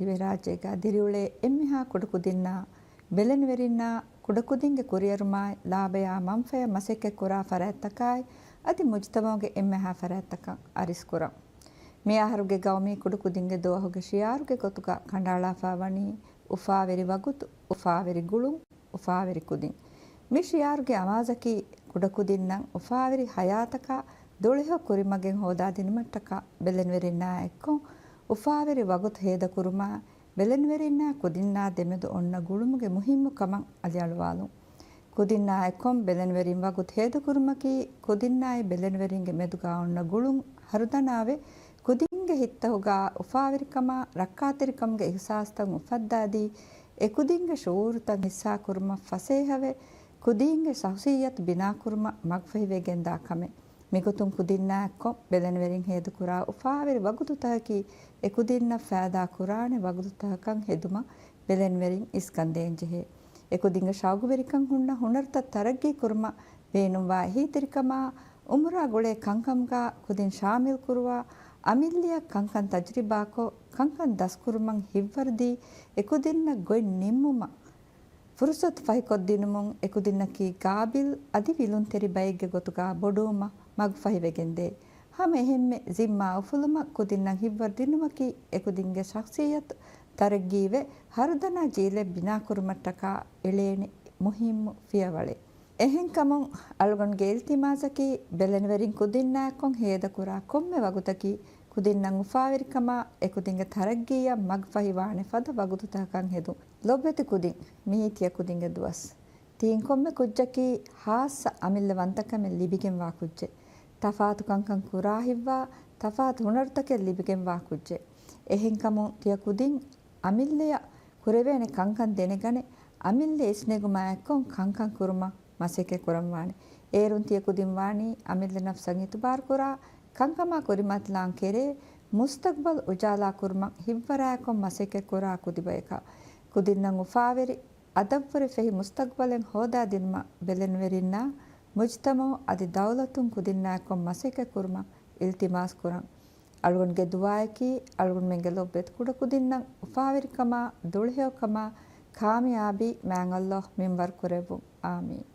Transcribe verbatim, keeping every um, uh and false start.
ދިވެހިރާއްޖޭގަ ދިރިއުޅޭ އެންމެހާ ކުޑަކުދިންނާ، ބެލެނިވެރިންނާ ކުޑަކުދިންގެ ކުރިއެރުމާއި، ލާބަޔާ މަންފާޔަށް މަސައްކަތްކުރާ ފަރާތްތަކާއި، އަދި މުޖުތަމަޢުގެ އެންމެހާ ފަރާތްތަކަށް އަރިސްކުރަން. މިއަހަރުގެ ގައުމީ ކުޑަކުދިންގެ ދުވަހުގެ ޝިޢާރުގެ ގޮތުގަ ކަނޑައަޅާފަ ވަނީ، އުފާވެރި ވަގުތު، އުފާވެރި ގުޅުން، އުފާވެރި ކުދިން. މި ޝިޢާރުގެ އަމާޒަކީ، ކުޑަކުދިންނަށް އުފާވެރި ހަޔާތަކާ ދުޅިހޯ ކުރިމަގެއް ހޯދާދިނުމަށްޓަކާ ބެލެނިވެރިންނާ އެއްކޮށް، އުފާވެރި ވަގުތު ހޭދަކުރުމާ، ބެލެނިވެރިންނާ ކުދިންނާ ދެމެދު އޮންނަ ގުޅުމުގެ މުހިއްމު ކަމަށް އަލިއަޅުވާލުން. ކުދިންނާ އެއްކޮށް ބެލެނިވެރިން ވަގުތު ހޭދަކުރުމަކީ، ކުދިންނާއި ބެލެނިވެރިންގެ މެދުގާ އޮންނަ ގުޅުން ހަރުދަނާވެ، ކުދިންގެ ހިތްތަކުގާ އުފާވެރިކަމާ، ރައްކާތެރިކަމުގެ އިޙްސާސްތައް އުފައްދާދީ، އެކުދިންގެ ޝުޢޫރުތައް ހިއްސާކުރުމަށް ފަސޭހަވެ، ކުދީންގެ ޝަޚްޞިއްޔަތު ބިނާކުރުމަށް މަގުފަހިވެގެންދާ ކަމެއް. މިގޮތުން ކުދިންނާ އެއްކޮށް ބެލެނިވެރިން ހޭދަކުރާ އުފާވެރި ވަގުތުތަކަކީ، އެކުދިންނަށް ފައިދާ ކުރާނެ ވަގުތުތަކަކަށް ހެދުމަށް ބެލެނިވެރިން އިސްކަންދޭންޖެހޭ. އެކުދިންގެ ޝައުގުވެރިކަން ހުންނަ ހުނަރުތައް ތަރައްގީ ކުރުމަށް ބޭނުންވާ އެހީތެރިކަމާ، އުމުރާ ގުޅޭ ކަންކަމުގާ ކުދިން ޝާމިލްކުރުވާ، އަމިއްލަޔަށް ކަންކަން ތަޖުރިބާކޮށް، ކަންކަން ދަސްކުރުމަށް ހިތްވަރުދީ، އެކުދިންނަށް ގޮތް ނިންމުމަށް ފުރުޞަތު ފަހިކޮށްދިނުމުން، އެކުދިންނަކީ ގާބިލް އަދި ވިލުންތެރި ބައެއްގެ ގޮތުގާ ބޮޑުވުމަށް މަގުފަހިވެގެންދޭ. ހަމަ އެހެންމެ ޒިންމާ އުފުލުމަށް ކުދިންނަށް ހިތްވަރުދިނުމަކީ، އެކުދިންގެ ޝަޚްޞިއްޔަތު ތަރައްގީވެ، ހަރުދަނާ ޖީލެއް ބިނާކުރުމަށްޓަކާ އެޅޭނެ މުހިއްމު ފިޔަވަޅެއް. އެހެންކަމުން އަޅުގަނޑުގެ އިލްތިމާސަކީ، ބެލެނިވެރިން ކުދިންނާއެއްކޮށް ހޭދަކުރާ ކޮންމެ ވަގުތަކީ، ކުދިންނަށް އުފާވެރިކަމާ، އެކުދިންގެ ތަރައްގީއަށް މަގުފަހިވާނެ ފަދަ ވަގުތުތަކަކަށް ހެދުން. ލޮބުވެތި ކުދިން، މިއީ ތިޔަ ކުދިންގެ ދުވަސް. ތިއިން ކޮންމެ ކުއްޖަކީ ހާއްސަ އަމިއްލަ ވަންތަކަމެއް ލިބިގެންވާ ކުއްޖެއް. ތަފާތު ކަންކަން ކުރާ ހިތްވާ، ތަފާތު ހުނަރުތަކެއް ލިބިގެންވާ ކުއްޖެއް. އެހެންކަމުން ތިޔަ ކުދިން އަމިއްލަޔަށް ކުރެވޭނެ ކަންކަން ދެނެގަނެ، އަމިއްލަ އިސްނެގުމާއެއްކޮށް ކަންކަން ކުރުމަށް މަސައްކަތް ކުރަންވާނެ. އޭރުން ތިޔަ ކުދިން ވާނީ އަމިއްލަ ނަފްސަށް އިތުބާރުކުރާ، ކަންކަމާ ކުރިމަތިލާން ކެރޭ، މުސްތަގްބަލް އުޖާލާ ކުރުމަށް ހިތްވަރާއެކޮށް މަސައްކަތް ކުރާ ކުދި ބަޔަކަށް. ކުދިންނަށް އުފާވެރި، އަދަބުވެރި ފެހި މުސްތަގްބަލެއް ހޯދާދިނުމަށް ބެލެނިވެރިންނާ، މުޖްތަމަޢު އަދި ދައުލަތުން ކުދިންނާއެކޮށް މަސައްކަތް ކުރުމަށް އިލްތިމާސް ކުރަން. އަޅުގަނޑުގެ ދުޢާއަކީ، އަޅުގަނޑުމެންގެ ލޮބުވެތި ކުޑަކުދިންނަށް އުފާވެރިކަމާ، ދުޅިހެޔޮކަމާ، ކާމިޔާބީ މާތް ﷲ މިންވަރު ކުރެއްވުން. އާމީން.